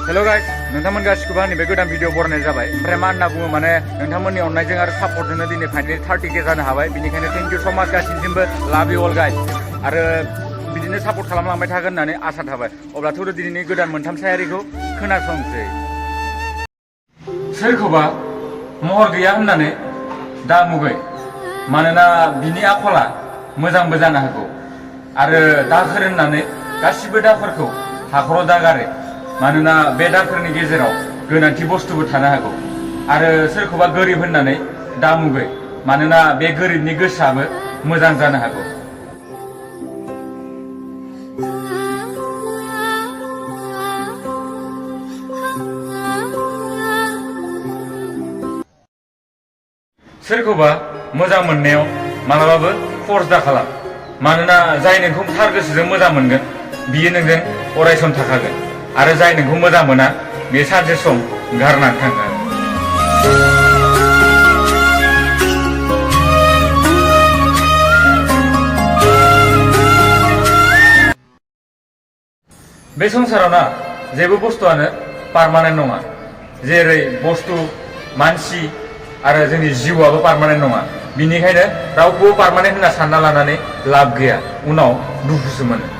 hello guys नोंथांमोन गासिखौबो आंनि बे गोदान भिडिअ बरायनाय जाबाय ओमफ्राय मा होनना बुङो माने नोंथांमोननि अननायजों आरो सापर्टजोंनो दिनै फाइनालि 30K जानो हाबाय बेनिखायनो थेंक इउ स माच गासिनिसिमबो लाभ इउ अल गाइस आरो बिदिनो सापर्ट खालामलांबाय थागोन होननानै आसा थाबाय अब्लाथ' दिनैनि गोदान मोनथाम सायारिखौ खोनासंसै सोरखौबा महर गैया होननानै दा मुगै मानोना बिनि आखला मोजांबो जानो हागौ आरो दाखोर होननानै गासिबो दाखोरखौ हाखराव दागारो मानोना बे दाखोरनि गेजेराव गोनांथि बुस्थुबो थानो हागौ आरो सोरखौबा गोरिब होननानै दा मुगै मानोना बे गोरिबनि गोसोआबो मोजां जानो हागौ सोरखौबा मोजां मोननायाव मालाबाबो फर्स दा खालाम मानोना जाय नोंखौ थार गोसोजों मोजां मोनगोन बियो नोंजों अरायसम थाखागोन आरो जाय नोंखौ मोजां मोना बे सानसे सम गारनानै थांगोन बे संसाराव ना जेबो बुस्थुआनो पारमानेन्ट नङा जेरै बुस्थु मानसि आरो जोंनि जिउआबो पारमानेन्ट नङा बिनिखायनो रावखौबो पारमानेन्ट होनना सानना लानानै लाब गैया उनाव दुखुसो मोनो